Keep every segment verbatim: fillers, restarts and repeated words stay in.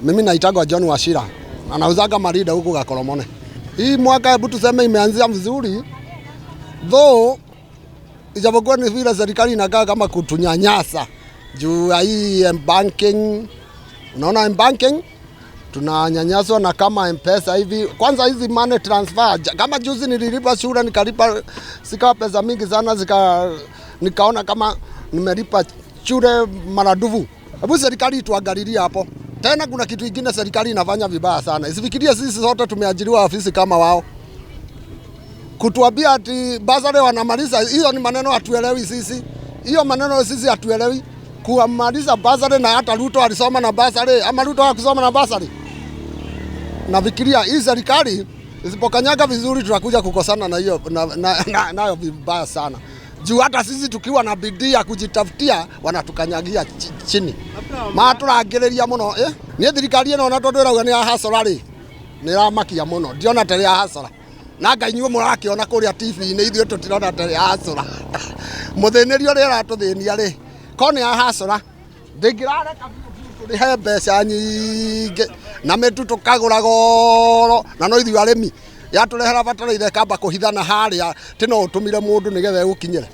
Mimi naitagwa John Wachira, na nauzaga marida huku Gakoromone. Hii mwaka, hebu tuseme, imeanzia vizuri, though ijapokuwa ni vile serikali inakaa kama kutunyanyasa juu ya hii M-banking. Unaona, M-banking tunanyanyaswa na kama M-Pesa hivi. Kwanza hizi money transfer, ja-, kama juzi nililipa shule, nikalipa, zikawa pesa mingi sana, zika-, nikaona kama nimelipa shule maradufu. Hebu serikali ituangalilie hapo. Tena kuna kitu ingine serikali inafanya vibaya sana. Isifikirie sisi sote tumeajiriwa ofisi kama wao. Kutuambia ati bursary wanamaliza, hiyo ni maneno hatuelewi sisi. Hiyo maneno sisi hatuelewi. Kuwamaliza bursary, na hata Ruto alisoma na bursary, ama Ruto hakusoma na bursary? Nafikiria hii serikali isipokanyaga vizuri, tutakuja kukosana na hiyo, na, na, na, nayo vibaya sana. Juu hata sisi tukiwa na bidii ya kujitafutia, wanatukanyagia chi-, chini. Maturangiriria muno, eh? Ni thirikari ino ona tondwiragwa ni ya hasora ri, ni ramakia muno. Ndiona ta ri ya hasora. Na Ngai, inyuĩ mũrakĩona kũrĩa T V-inĩ, ithuĩ tũtirona ta ri ya hasora. Mũthĩnĩri ũrĩa ĩratũthĩnia rĩ, ko nĩ ya hasora, ndĩngĩrareka biũ biũ tũrĩhe mbeca nyingĩ, na mĩtu tũkagũra goro, na no ithuĩ arĩmi. Yatũrehera bataraitha ĩkamba kũhithana harĩa, tĩ no ũtũmire mũndũ nĩgetha ĩgũkinyĩre.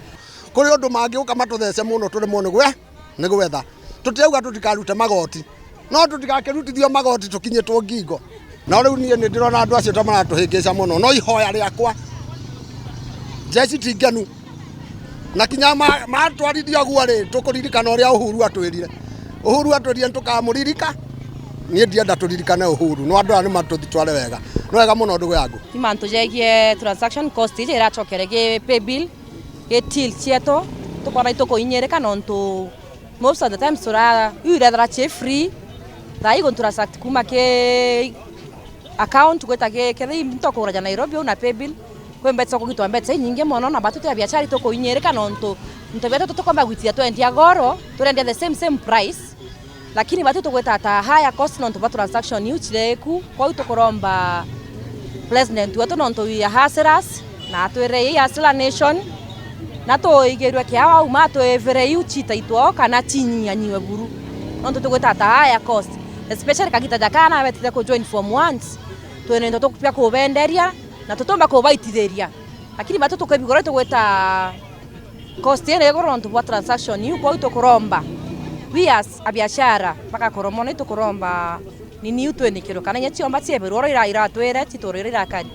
Kũrĩ ũndũ mangĩũka matũthece mũno, tũremwo nĩ gwe-, nĩ gwetha. Tũtirauga tũtikarute magoti. No tũtigakĩrutithio magoti tũkinyĩtwo ngingo. Na rĩu niĩ nĩ ndĩrona andũ acio ta maratũhĩngĩca mũno. No ihoya rĩakwa, njeci ti ngenu. Na kinya ma-, matwarithia ũguo rĩ, tũkũririkana ũrĩa Uhuru atwĩrire. Uhuru atwĩrire nĩtũkamũririka. Niĩ ndienda tũririkane Uhuru. No andũ aya nĩ matũthitware wega. Nĩ wega mũno, ndugu yangu. Ni mantu jegie transaction cost iji iracokere gi pay bill, gi till cietu, tukwona itukuinyirika nontu most of the times tura, iu irethera ci free. Thaa ii gu transact kuma ki account gwita ki, kethira into kugura ja Nairobi au na pay bill, kwi mbeca kugitwa mbeca inyingi mono, na batu ti abiashara itukuinyirika nontu into bietu tutukomba gwitithia twendia goro, turendia the same, same price. Lakini batu tugwita ta higher cost nontu bwa transaction iu cireku. Kwou tukuromba president wetu nontu we are hustlers, na atwire i hustler nation, na tuigirwe kiawa uma atwivire iu citaitwao kana cinyianyiwe buru. Nontu tugwita ta higher cost, especially kagita ja kana betite ku join form ones, twina into tukupia kubenderia na tutumba kubaitithiria. Lakini batu tukibigora tugwita cost ina iguru nontu bwa transaction iu, kwou tukuromba, we as a biashara bagakoromona, itukuromba nini iu twinikirwe kana inya ciomba cieberwe oro ira-, iratwire citwirwe ira irakari.